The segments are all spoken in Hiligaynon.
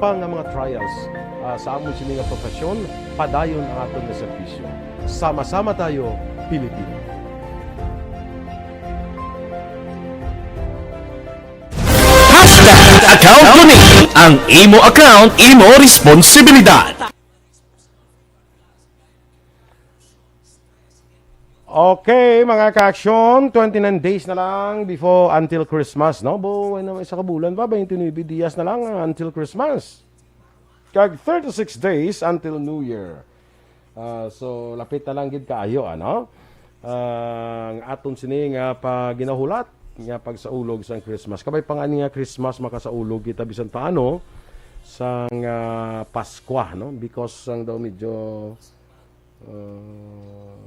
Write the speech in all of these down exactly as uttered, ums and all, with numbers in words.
pa nga mga trials, ah, sa amon sini nga profesyon, padayon ang aton nga serbisyo. Sama-sama tayo, Pilipino. Hashtag account ko ni. Ang imo account, imo responsibilidad. Okay, mga ka-aksyon, twenty-nine days na lang before, until Christmas, no? Bo, ano, isa ka bulan pa, twenty-nine dias na lang, ah, until Christmas. Kag thirty-six days until New Year. Ah, so, lapit na lang gid kaayo, ano? Ah, ang aton sini nga paginahulat nga pagsaulog sang Christmas. Kabay pa nga ni nga Christmas, makasaulog kita bisan paano sang, ah, Paskwa, no? Because ang daw medyo, ah,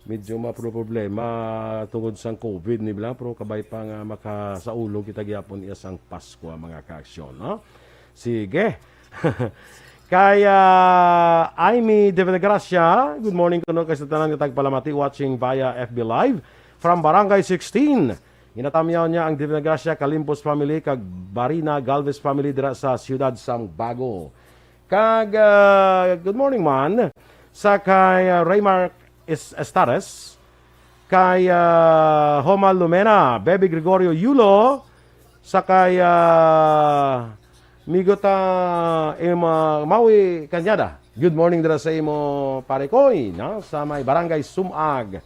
medyo maproblema tungod sang COVID ni bla, pero kabay pa nga makasaulog kita gyapon iya sang Paskwa, mga ka-aksyon, no? Sige. Kay, ah, Aimee de Venegracia, good morning kuno kay sa tanan nga tagpalamati, watching via F B Live from Barangay sixteen. Ginatamyaw niya ang de Venegracia Calimpos family kag Barina Galvez family dira sa siyudad sang Bago. Kag, ah, good morning man sa kay, ah, Raymark Es-, Estares, kay, ah, Homa Lumena, Baby Gregorio Yulo, sa kay, ah, Migo ta, im, ah, Maui Cañada. Good morning dira sa imo, pare Koy, no? Sa may Barangay Sumag.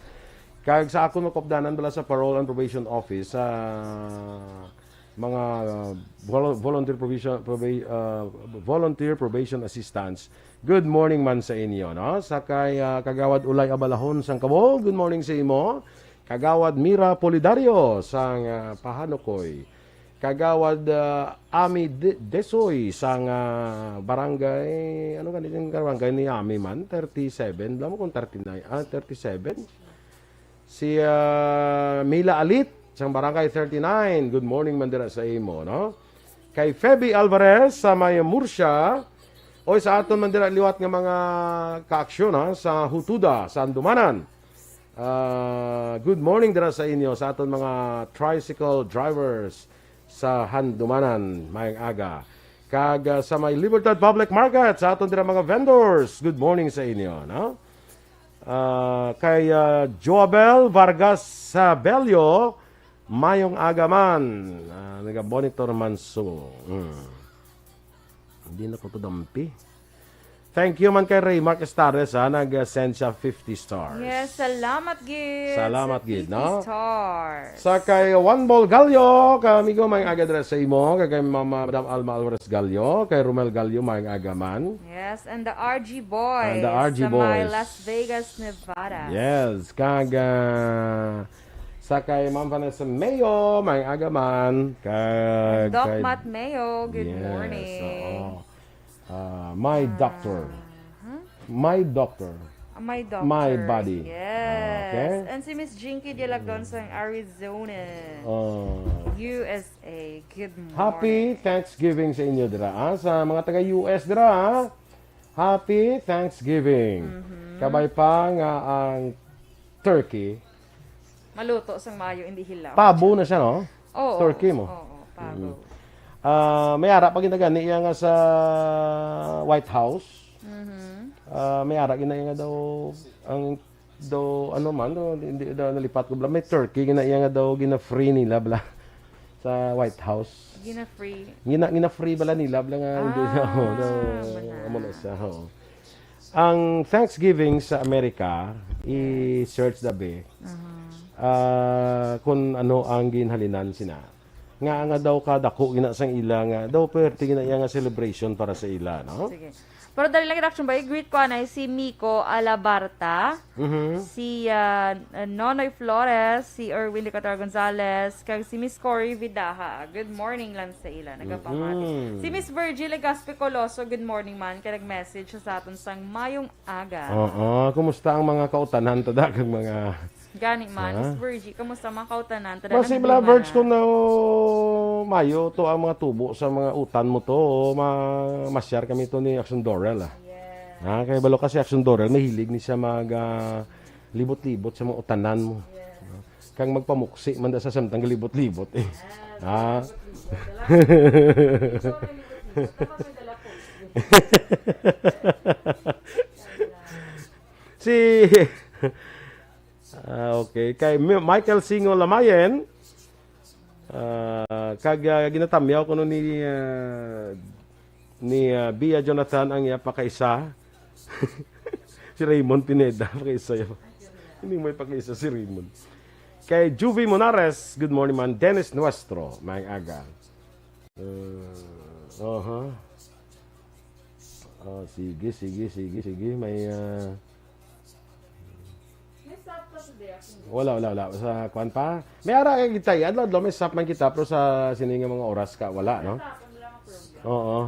Kag sa akon makupdanan bala sa Parole and Probation Office, sa mga, uh, vol-, volunteer provision, proba-, uh, volunteer probation assistants. Good morning man sa inyo, no? Sa kay, uh, Kagawad Ulay Abalahon sang Cabo, good morning sa imo. Kagawad Mira Polidario sang, uh, Pahanukoy. Kagawad, uh, Ami De-, Desoy sang, uh, barangay, ano gani yung barangay ni Ami man? Thirty-seven, alam mo kung thirty-nine, ah, thirty-seven? Si, ah, Mila Alit, sang Barangay thirty-nine. Good morning man dira sa imo, no? Kay Feby Alvarez sa may Murcia, oy, sa aton man dira liwat nga mga kaaksyon, ha, sa Hutuda, sa Handumanan. Ah, good morning dira sa inyo, sa aton mga tricycle drivers sa Handumanan. Mayang aga. Kag, ah, sa may Libertad Public Market, sa aton dira mga vendors, good morning sa inyo, no? Ah, kay, ah, Joabel Vargas Sabelio, mayong aga man. Ah, naga-monitor man so. Mm. Hindi na ko to dampi. Thank you man kay Raymark Estares, ha, nag-send siya fifty stars. Yes, salamat gid Salamat sa gid, fifty no? Stars. Sa kay Juan Bol Gallo, ka amigo, may aga dira sa imo, kay, kay Mama, Madam Alma Alvarez Gallo, kay Romel Gallo, may aga man. Yes, and the R G Boys And the R G sa may Boys. Las Vegas, Nevada. Yes, kag, ah, sa kay Ma'am Vanessa Mayo, may aga man. Kag Doc kay Matt Mayo, good Yes, morning. Oo. Ah, my doctor. Huh? My doctor. Ah, my doctor. My body. Yes. Okay. And si Miss Jinky Dialagon sa Arizona. Oh. U S A. Good morning. Happy Thanksgiving sa inyo dira, ah, sa mga taga U S dira, ah. Happy Thanksgiving. Mhm. Kabay pa nga ang turkey. Maluto sang maayo, hindi hilaw. Pabo na siya, no? Oo, Turkey mo. Oo, pabo. Mm. Ah, may ara pa ginagani iya nga sa White House. Mhm. Ah, may ara gina iya nga daw ang daw ano man, daw, hindi daw nalipat ko bla. May turkey gina iya nga daw gina-free nila bla sa White House. Gina-free. Gina, gina-free bala nila bla nga hindi Ah, siya, oh, daw, mana. Amo na siya, oh. Ang Thanksgiving sa Amerika, i-search da be, Aha. ah, kung ano ang ginhalinan sina. Nga, nga daw ka dako gina sang ila nga, daw pwerte gina iya nga celebration para sa ila, no? Sige. Pero dali lang, Action Boy, greet ko anay si Miko Alabarta, Mhm. si, ah, Nonoy Flores, si Erwin Decatur Gonzalez, kag si Miss Cory Vidaja. Good morning lang sa ila. Nagapamati. Mhm. Si Miss Virgie Legaspi Coloso, good morning man. Kay nag-message siya sa aton sang mayong aga. Oo. Kumusta ang mga kautanan, tada, kag mga Gani man, Ha? Miss Virgie, kamusta mga kautanan? Tada Mas nagduma sila, Virge, na. Kung na mayo to ang mga tubo sa mga utan mo to, o ma-, ma-share kami to ni Action Dorel, ah. Yes. Ha, kay balo kasi Action Dorel, mahilig ni siya mag, ah, libot-libot sa mga utanan mo. Yes. Kang magpamuksi man da sa samtang libot-libot, eh. Yes. Ha? Libot-libot. Wala. Gusto ko yung libot-libot. Si, ah, okay, kay Mi-, Michael Singo Lamayen, ah, kag, ah, ginatamyaw kuno ni, ah, ni, ah, Bia Jonathan ang iya pakaisa. Si Raymond Pineda, pakaisa ya. Hindi mo ipakaisa si Raymond. Kay Juvie Monares, good morning man. Dennis Nuestro, maayong aga. Uh, aha. Oh, sige, sige, sige, sige. May, ah, May stop ka today, ako. Wala, wala, wala. Sa kwan pa? May ara kay kita, adlaw-adlaw may stop man kita, pero sa sini nga mga oras ka, wala, no? Tapon lang ang program. Oo.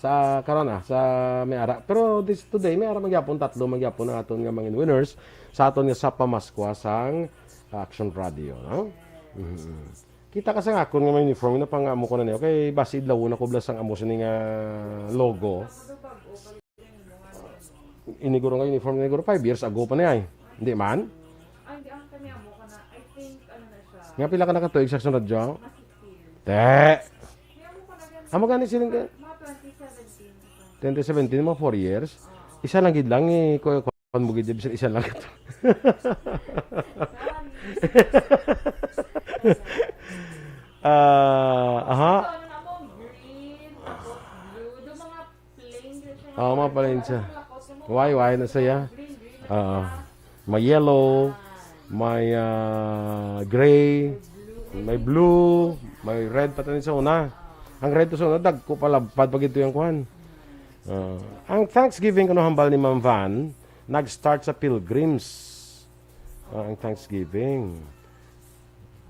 Sa karon, ah, sa may ara. Pero this today, may ara man gyapon, tatlo man gyapon ang aton nga mga winners sa aton nga sa pamaskwa sang Action Radio, no? Mhm. Kita ka sa akon nga may uniform na pang amo ko na niya. Okay, basi idlawon ako blas ang amo sini nga logo. Iniguro nga uniform, iniguro five years ago pa niya, eh. Hindi man? Ay, hindi, ang kami amo ka na, I think, ano na siya. Nga pila ka nakatuig sa sunod, Jo? Mga six years. Te! May amo ka na ganun. Amo gani siling ka? Mga twenty seventeen. Twenty seventeen, mga four years. Oo. Isa lang gid lang, eh, ko, ko, mo gid, bisan isa lang ito. Sorry. Ah, aha. Ito, ano na mo? Green, tapos blue. Do mga plain din siya. Oo, mga plain siya. Why, why na siya? Green, green na siya. Oo. May yellow, may, ah, gray, may blue, may red pa tayo sa una. Ang red to sa una, dagko pa, labpad pa gito yung kwan. Ah, ang Thanksgiving, ano, hambal ni Ma'am Van, nag-start sa Pilgrims. Ah, ang Thanksgiving.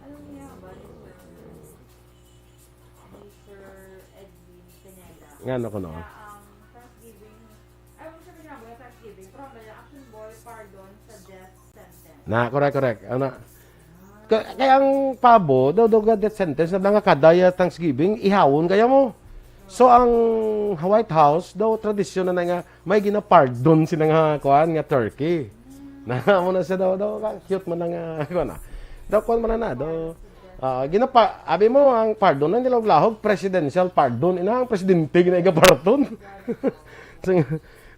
Alam niya ba ni Sir, ni Sir Edwin Pineda? Nga, ano ko, no? Na ang Thanksgiving, ay, wala siya ginagawa ng Thanksgiving, pero ang Action Boy, pardon sa death sentence. Na, correct, correct. Ano? Ka-, kaya ang pabo, daw, daw, death sentence, na nga kada ya Thanksgiving, ihawon kaya mo. So, ang White House, daw, tradisyon na, na nga, may ginapardon sila nga, kuan, nga turkey. Na, mo na siya daw, daw, ka-, cute man na nga, kuan, ah. Daw, kuan man na, daw, ah, ginapa-, abi mo, ang pardon na nila lahog, presidential pardon. Ina, ang presidente, gina-, igapardon. So,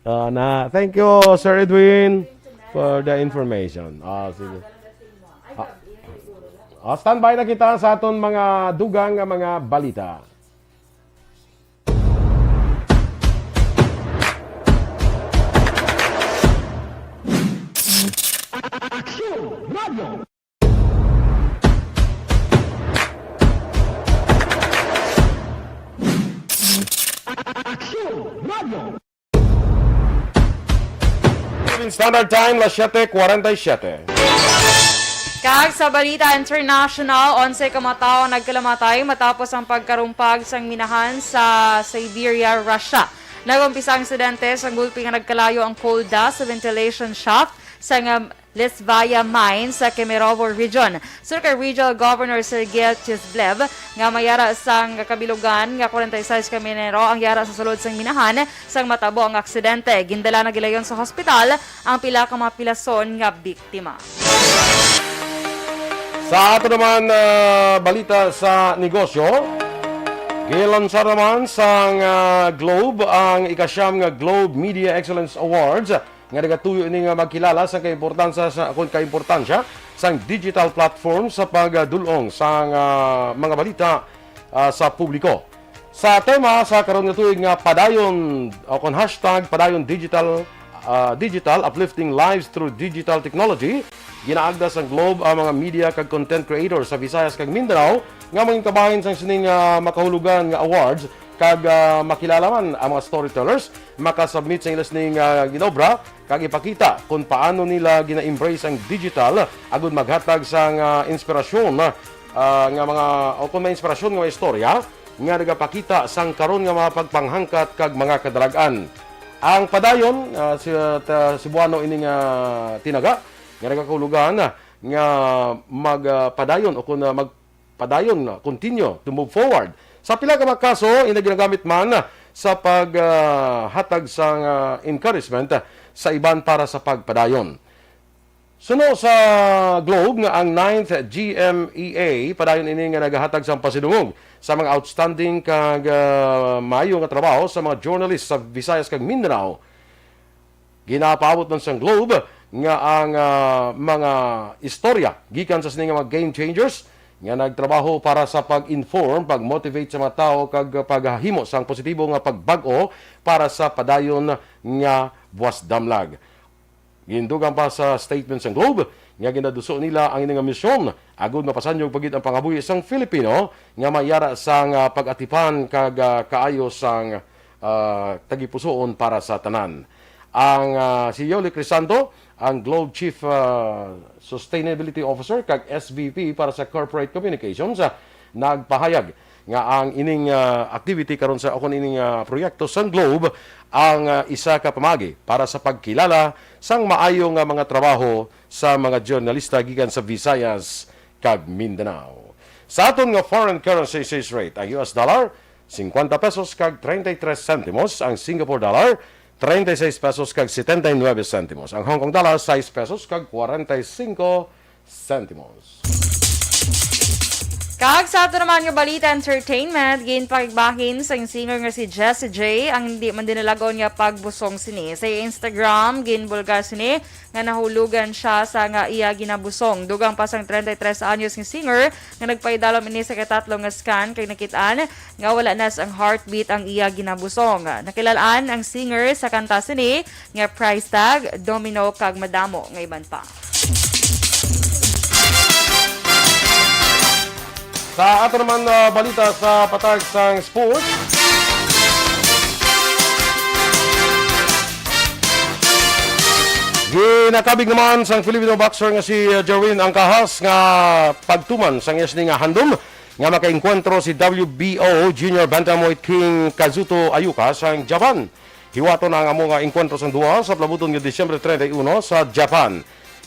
ah, na, thank you, Sir Edwin, for the information. Ah, sige. Ah, ah, standby na kita sa aton mga dugang nga mga balita. Aksyon Radio. Aksyon Radio. Philippine Standard Time, las siete cuarenta y siete. Kag sa balita international, onse ka mga tawo nagkalamatay matapos ang pagkarumpag sang minahan sa Siberia, Russia. Nag-umpisa ang insidente sa gulpi nga nagkalayo ang coal dust sa ventilation shaft sa nga Lisvaya Mine sa Kemerovo Region. Suno kay Regional Governor Sergei Chizblev nga may ara sang kabilugan nga forty-six ka minero ang yara sa sulod sang minahan sang matabo ang aksidente. Gindala na gilayon sa hospital ang pila ka mga pilason nga biktima. Sa ato naman, ah, balita sa negosyo, gilansar naman sang, ah, Globe ang ikasyam nga Globe Media Excellence Awards nga nagatuyo ini nga magkilala sa kaimportansya sa, kun kaimportansya sang digital platform sa pagdul-ong sang, ah, mga balita, ah, sa publiko. Sa tema sa karon nga tuig nga padayon, o kon hashtag padayon digital, ah, digital, uplifting lives through digital technology, ginaagda sang Globe ang mga media kag content creator sa Visayas kag Mindanao nga mangin kabahin sang sining, ah, makahulugan nga awards kag, ah, makilala man ang mga storytellers makasubmit sa ila sining, ah, ginobra kag ipakita kung paano nila gina-embrace ang digital agud maghatag sang, ah, inspirasyon, ah, nga mga, o kung may inspirasyon nga mga istorya nga nagapakita sang karon nga mga pagpanghangkat kag mga kadarag-an. Ang padayon, ah, si, ah, ta-, Cebuano ini nga tinaga nga nagakahulugan, ah, nga mag, ah, padayon o kung, ah, mag-, padayon, ah, continue to move forward. Sa pila ka mga kaso, ina ginagamit man sa pag, ah, hatag sang, ah, encouragement sa iban para sa pagpadayon. Suno sa Globe nga ang ninth G M E A, padayon ini nga nagahatag sang pasidungog sa mga outstanding kag, ah, maayo nga trabaho sa mga journalist sa Visayas kag Mindanao. Ginapaabot man sang Globe nga ang, ah, mga istorya gikan sa sini nga mga game changers nga nagtrabaho para sa pag-inform, pag-motivate sa mga tawo kag paghahimo sang positibo nga pagbag-o para sa padayon nga buwas damlag. Gindugang pa sa statement sang Globe nga ginaduso nila ang ini nga misyon agud mapasanyog pa gid ang pangabuhi sang Filipino nga mayara sang, ah, pag-atipan kag, ah, kaayo sang, ah, tagipusoon para sa tanan. Ang, ah, si Yoli Crisanto, ang Globe Chief, ah, Sustainability Officer kag S V P para sa Corporate Communications, ah, nagpahayag nga ang ining, ah, activity karon sa, o kon ining, ah, proyekto sang Globe ang, ah, isa ka pamagi para sa pagkilala sang maayo nga mga trabaho sa mga journalista gikan sa Visayas kag Mindanao. Sa aton nga foreign currency exchange rate, ang U S dollar, singkwenta pesos kag treinta y tres sentimos, ang Singapore dollar, treinta y seis pesos kag setenta y nuebe sentimos, ang Hong Kong dollar, sais pesos kag kwarenta y singko sentimos. Kag sa ato naman nga balita entertainment, ginpakigbahin sang singer nga si Jessie J ang hindi man dinalagon nga pagbusong sini. Sa Instagram, ginbulgar sini nga nahulugan siya sa nga iya ginabusong. Dugang pa sang treinta y tres anyos nga singer nga nagpaidalom ini sa katatlo nga scan kag nakit-an nga wala na sang heartbeat ang iya ginabusong. Nakilal-an ang singer sa kanta sini nga price tag, domino, kag madamo nga iban pa. Sa ato naman, ah, balita sa patag sang sports. Ginakabig naman sang Filipino boxer nga si, ah, Jerwin Angkahas nga pagtuman sang iya sini nga handom nga makaengkwentro si W B O Junior Bantamweight King Kazuto Ayuka sang Japan. Hiwaton ang amo nga engkwentro sang duwa sa palabuton nga Disyembre treinta y uno sa Japan.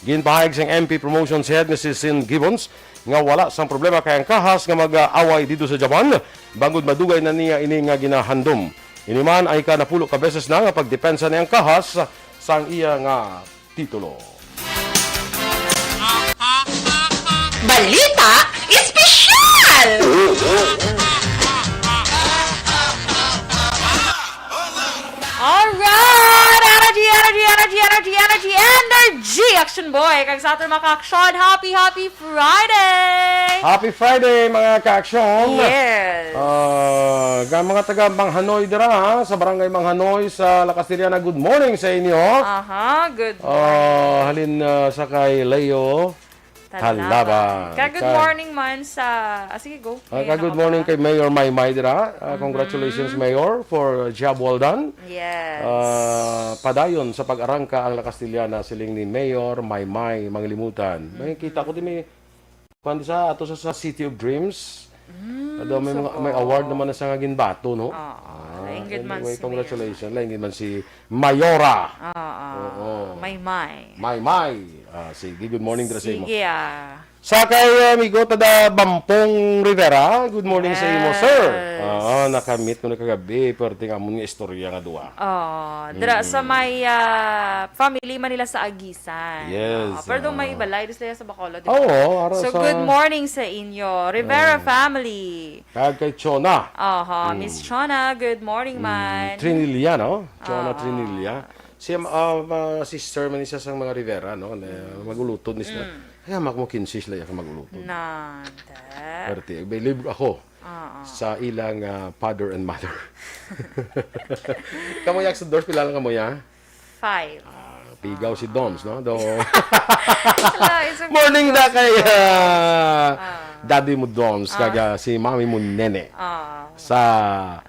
Ginpahayag sang M P Promotions Head nga si Sin Gibbons nga wala sang problema kay Angkahas nga mag-away didto sa Japan, bangod madugay na niya ini nga ginahandom. Ini man ang ika-napulo ka beses na nga pagdepensa ni Angkahas sang iya nga titulo. Balita Espesyal! Alright! Energy, energy, energy, energy, energy, energy! Action Boy! Kag sa aton mga ka-aksyon, happy, happy Friday! Happy Friday, mga ka-aksyon! Yes! Ah, ga mga taga Manghanoy dira, ha, sa Barangay Manghanoy sa La Castellana, good morning sa inyo. Aha, good morning. Ah, halin, ah, sa kay Leo Talaban. Ka good morning man sa, ah, sige, go. Ah, ka good morning kay Mayor Maymay dira. Ah, congratulations, Mayor, for job well done. Yes. Ah, padayon sa pag-arangka ang La Castellana, siling ni Mayor Maymay Manglimutan. May kita ko din may, kuwan sa ato sa, sa City of Dreams. Ado, may, mga, may award naman na sa nga ginbato, no? Oo. Lain gid man Anyway, si congratulations. Lain gid man si Mayora. Oo. Oo. Maymay. Maymay. Ah, sige, good morning dira sa imo. Sige ah. Sa kay, eh, amigo, tada Bampong Rivera, good morning sa imo, sir. Yes. Ah, nakamit ko na kagabi, pero tingamon nga istorya nga duwa. Oh, dira sa may ah, family man nila sa Agisan. Yes, Oh, pero doon may ah. balay, doon sila sa Bacolod, di ba? Oo, ara So, sa good morning sa inyo, Rivera family. Kag kay Chona. Aha, Miss Chona, good morning man. Trinilla, no? Chona Ah. Trinilla. Si, ah, ah, sister man isa sang mga Rivera, no? Na magulutod ni sila. Ay, amak mo kinsis lang yung magulutod. Nada. Perte, believe ako Oo. sa ilang ah, father and mother. Kamuya, sa Dors, pila lang kamuya? Five. Ah, pigaw si Doms, no? Do. Hello, it's a Morning na kay ah, Ah. daddy mo, Doms, kag ah, si mami mo, Nene. Ah. Sa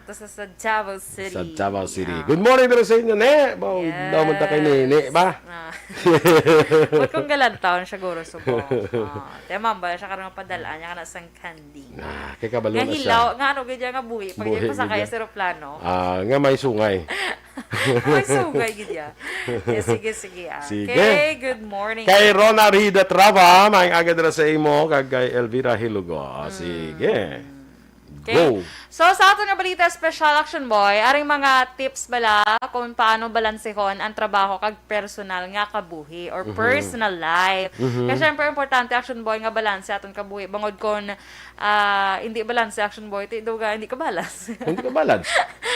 Ito sa, sa Davao City. Sa Davao City. Ah. Good morning dito sa inyo, ne. Ba, Yes. Daw man ta kay Nene, ba? Ah. Ba't kung galantaon siya, guro, subong? Ah, tiyan, ma'am, ba siya karon mapadalaan niya ka na sang candy? Ah, kay kabalo Nga na siya. hilaw, nga ano, ganyan nga buhi. Pag Buhi, pasakay ganyan. sa eroplano. Ah, nga may sungay. Ay, sugay, gid ya. Eh, sige, sige, ah. Sige. Okay, good morning. Kay Rona Rida Trava, maayong aga dira sa imo, kag kay Elvira Hilugo. Ah, sige. Okay. Go. So, sa aton nga balita, special action boy, aring mga tips bala kung paano balansehon ang trabaho kag personal nga kabuhi or Mhm. personal life. Mhm. Kaya syempre, importante, action boy, nga balanse aton kabuhi. Bangod kon, ah, hindi balanse, action boy, ti, daw ga, hindi ka balance. Hindi ka balance.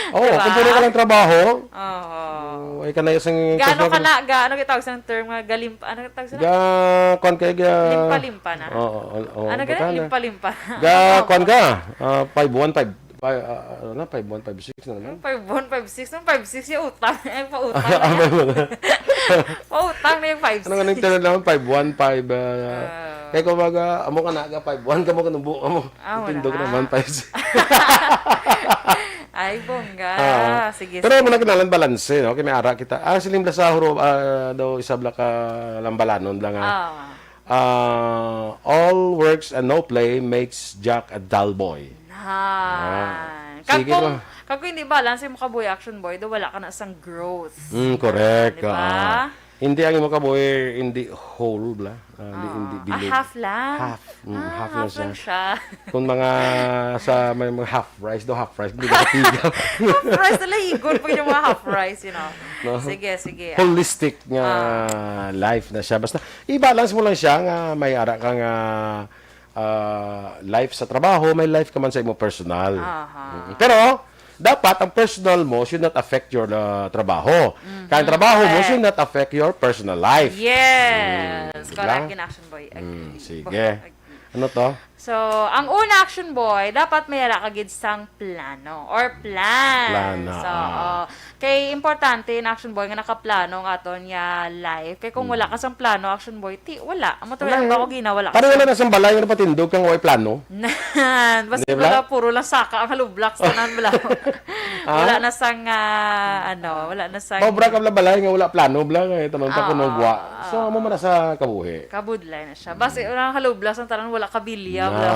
Oo, Diba? kung puro ka lang trabaho, Oo. oh, ay ka na isang Gaano personal ka na, ga, ano gitawag sa term nga galimp-, ano gitawag sa Ga, kwan kay ga Limpa-limpa na. Oo, oo, oo, Ano baka gani? na. Limpa-limpa. Ga, Oo. kwan ka, ah, five one five, five, ah, ano na, five one five six na naman. Yung five one, five six, yung five six, yung utang. Ay, pautang na Ah, yan. five one. Pautang na yung five six. Ano nga nang term naman? Five one five, ah, Ah. kaya kumbaga, amo ka na, ga five one, kamo ka nubo, amo. Ah, wala Tindog na. naman, five six. Ay, bongga. Ah. Sige, Pero sige. mo na kinalan balanse, no? Kay may ara kita. Ah, siling bala sa huro, ah, daw isa bala ka lambalanon bala nga, Ah. ah, "All works and no play makes Jack a dull boy." Ah. Ah. Kag Sige kung, ba? kag kung hindi balance yung makabuhi action boy, do wala ka na sang growth. Mm, correct. Di ba? Ah. Hindi ang imo kabuhi, hindi whole bala. Ah, hindi, Ah, hindi ah, bilog. half lang? Half. Mm, Ah, half lang half siya. lang siya. Kung mga sa may mga half rice, do half rice, hindi ka kapigaw. Half rice, nalahigon pa yung mga half rice, you know. No? Sige, sige. Holistic nga Ah. life na siya. Basta, i-balance mo lang siya nga may ara ka nga, ah, life sa trabaho, may life ka man sa imo personal. Aha. Mm. Pero, dapat ang personal mo should not affect your, ah, trabaho. Kaya ang Mhm. trabaho mo Correct. should not affect your personal life. Yes. Mm, di ba? Correct in action, boy. Mm, Agree. sige. Boy, agree. Ano to? So, ang una, action boy, dapat may ara ka gid sang plano or plan. Plano, So, ah. oh, kay importante in action boy nga nakaplano ang aton nga life. Kay kung wala Mm. ka sang plano, action boy, ti, wala. Amo to Wala lang ba eh. ko gina, wala ka Paano sa wala na sang balay nga napatindog kang way plano? Nan, basta Di ba? baga puro lang saka ang hollow blocks, tanan bala. Ah? Wala na sang, ah, ano, wala na sang Maobra ka bala balay nga wala plano, bala, nga tanan ta Ah, kuno ah, gwa. So, ah. amo man na sa kabuhi. Kabudlay na siya. Basi, Mm. ang hollow blocks ang tanan, wala kabilya, bala.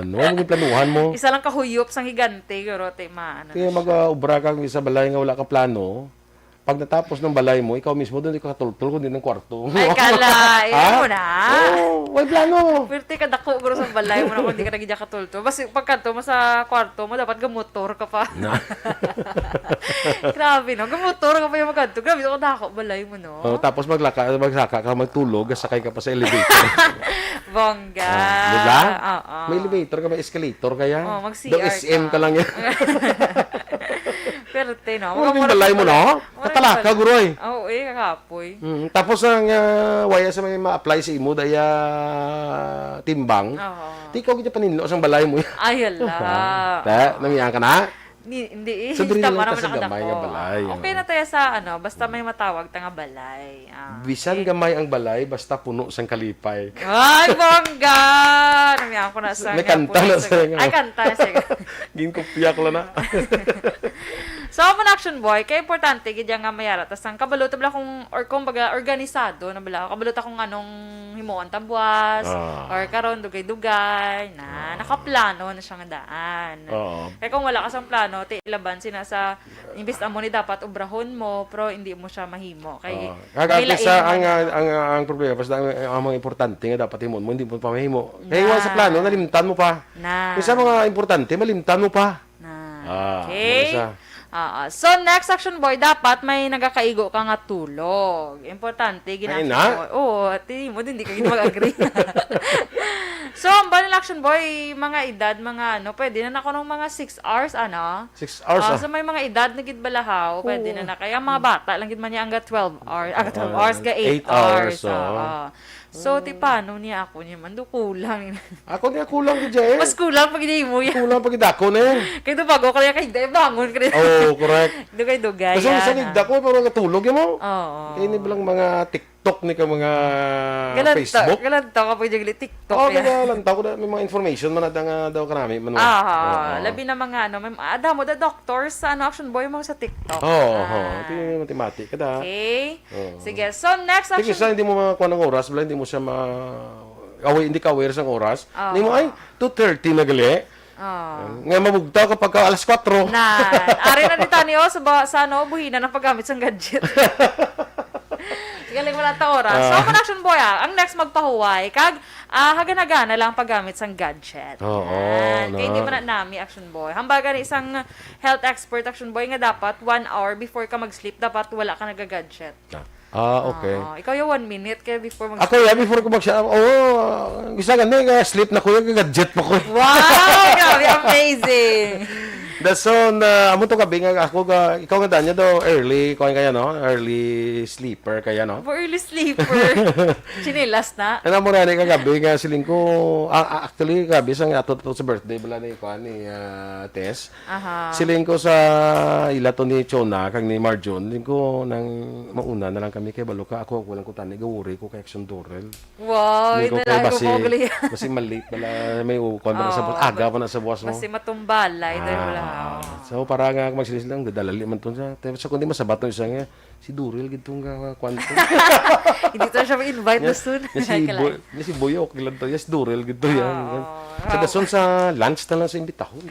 Nan, wala mo planuhan mo. Isa lang kahuyop sang higante, guro, ti, ma-, ano Kaya na siya. mag-obra ka sa balay nga wala ka plano, pag natapos ng balay mo, ikaw mismo doon, di ka katultol, kundi ng kwarto. Ay, kala, Ha? mo na. Oo, may plano. Pwerte ka dako, guro, sa balay mo na kung di ka na gid katultol. Basi, pagkadto mo sa kwarto mo, dapat gamotor ka pa. Na. Grabe, no? Gamotor ka pa yung magkadto. Grabe, ako dako, balay mo, no? Oh, tapos maglaka, magsaka ka, magtulog, sakay ka pa sa elevator. Bongga. Oh, di ba? Oo. May elevator ka, may escalator kaya? Oh, mag-C R Daw S M ka. ka lang yan. Perte, no? Ano Mura-mura yung balay mo, ka no? pala. Mura Katalaka, yung pala. guroy. Oo, eh, kakapoy. Mm, tapos ang, ah, waya sa may ma-apply sa imo, daya timbang. Oo. Di ikaw gid paninlo sang balay mo. Ay, hala. Ta, namian ka na? Ni, hindi, eh. Sa diri Tama lang ta naman sa gamay nakadako. nga balay, Okay oo. na tayo sa, ano, basta may matawag ta nga balay. Ah, Bisan okay. gamay ang balay, basta puno sang kalipay. Ay, bongga! Namian ko na sa May nga kanta po na sa sa nga. Ay, kanta na sa nga. Ginkopya ko lang na. So, amo na, action boy, kay importante gid yan nga mayara ta sang kabalo ta bala kung, or kung baga organisado na bala, kabalo ta kung anong himuon ta buwas, Ah. or karon dugay-dugay na, Ah. nakaplano na siya nga daan. Oo. Kay kung wala ka sang plano, ti ilaban sina sa, imbis amo ni dapat obrahon mo, pero hindi mo siya mahimo. Kay Oo. Kag may lain sa, ang, man. ang, ang, ang problema, basta ang, ang mga importante nga dapat himuon mo, hindi mo pa mahimo. Kay Na. iwan sa plano, nalimtan mo pa. Na. Yung sa mga importante, malimtan mo pa. Na. Ah, Okay. ano siya? Ah, ah. So, next, action boy, dapat may nagakaigo ka nga tulog. Importante, Ay, ginagawa na? mo. Oo, ati mo din, di ka gid mag-agree. So, ang banal, action boy, mga edad, mga ano, pwede na na kuno mga six hours, ano? Six hours, Ah, ah. so may mga edad na gid balahaw, pwede Oo. na na. Kaya ang mga bata lang gid man niya ang ga twelve hours, ah, ga twelve Ah, hours, ga eight eight hours, hours, oo. oo. So, ti paano niya ako niya man? Do kulang. Ako niya kulang gid siya eh. Mas kulang pag hindi mo yan. Kulang pag ako na eh. Kaya do bago ka niya, kaya hindi, bangon ka rin. Oo, correct. Dugay-dugay Kasi yan, isa ah. nagda ko, pero natulog yun mo. Oo. Kaya ini bilang mga TikTok ni ka mga Galantaw, Facebook. galantaw ka pag jagli TikTok Oh, yan. kaya lantaw ko na may mga information man na nga daw kanami man. Ah, Oo. labi na mga ano, may, ah, damo da doctors sa ano, action boy mo sa TikTok. Oo, Ah. oo. Ito yung mati-mati ka da. Okay. Oo. Sige. So, next Sige, action sa hindi mo makakuha ng oras, bala, hindi mo siya ma-, away, hindi ka aware sa oras. Oo. Hindi mo, "Ay, two thirty na gali." Oo. Nga mabugtaw ka pagka alas kwatro. Na, ari na ni Tani, oh, sa ba-, sa ano, buhinan ang paggamit sang gadget. Galing, wala ta oras. So, Ah. Ako na, Action Boy, ah. Ang next, magpahuway. Kag, ah, hagan-hagan na lang paggamit sang gadget. Oo, Yan. Kay no? Hindi man na nami, Action Boy. Hambaga ni isang health expert, Action Boy, nga dapat one hour before ka mag-sleep, dapat wala ka nagagadget. Ah, okay. Oo, ikaw yung one minute kaya before mag- Ako, yeah, before ko mag-, oh, isa gani nga sleep na ko, yung gadget pa ko. Wow! Grabe, amazing! Dason, ah, amo to gabi nga ako ga, ikaw nga Danya daw, early, kuwan kaya, no? Early sleeper kaya, no? Abo, early sleeper. Chinelas na. Ano mo na ni kagabi nga siling ko, ah, ah, actually, gabi sa nga ato to sa birthday bala ni, kuwan, ni, ah, Tess. Aha. Siling ko sa ila to ni Chona, kag ni Marjon, siling ko nang mauna na lang kami kay balo ka, ako, ako lang ko tani, gawuri ko kay Action Dorel. Wow, Hindi ko ito kay lang basi, ko, Bogli. Basi malit pala, may ukon pa na sa Oo, buwas, aga ba-, pa na sa buwas mo. Basi matumbalay, dahil wala. Ah, so, para nga magsilis lang, dadalali man to siya. Te-, sa kundi masabat to isa nga, si Dorel gid tong ga-, kwan to. Hindi to siya ma-invite na Yes, soon. Yes, si Kailan? Boy, yes, si Boy, okay lang to. Yes, Dorel gid to yan. Oo. Sa Wow. dason sa lunch na lang sa imbitahon.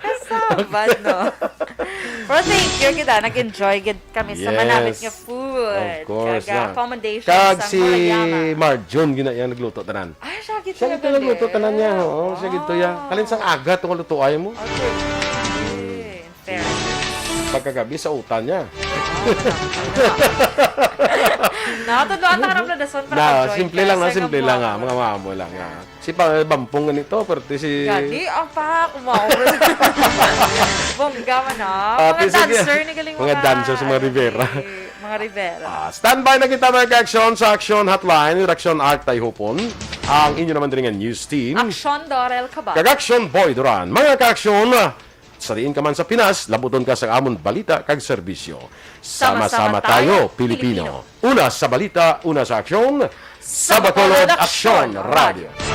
Kasabad, no? Pero thank you, kita. Nag-enjoy gid kami sa Yes. manamit nga food. Of course, Kag, ah, yeah. Commendations Kag sa si Murayama. Marjon, gina-, yan nagluto tanan. Ay, siya gid Siya talaga gid nagluto din. tanan niya, oo. Siya gid to, ya. Ah. Kalin sang aga, itong lutuay mo. Okay. In fairness. Pagkagabi sa utan niya. Nakatudlo ata ka ng pladason para Na, mag-join simple ka lang, na, sa simple lang, ah. Mga mamo lang, ah. Si pa, bampong ganito, pero ti si Gani, ang pa, kumaon. Bongga man, ah. Ah, Mga ti sige. dancer ni galing Mga mga, dancer sa mga ano, Rivera. ni mga Rivera. Ah, standby na kita, mga ka-aksyon, sa Action Hotline with Action Art Tayhupon. Ang inyo naman diri nga news team. Action Dorel Cabal. Kag Action Boy Duran. Mga ka-aksyon, sa diin ka man sa Pinas, labuton ka sa amon balita kag serbisyo. Sama-sama Sama-sama tayo, tayo, Pilipino. Pilipino. Una sa balita, una sa aksyon, sa Sa Bacolod Bacolod Aksyon Aksyon Radio. Radio.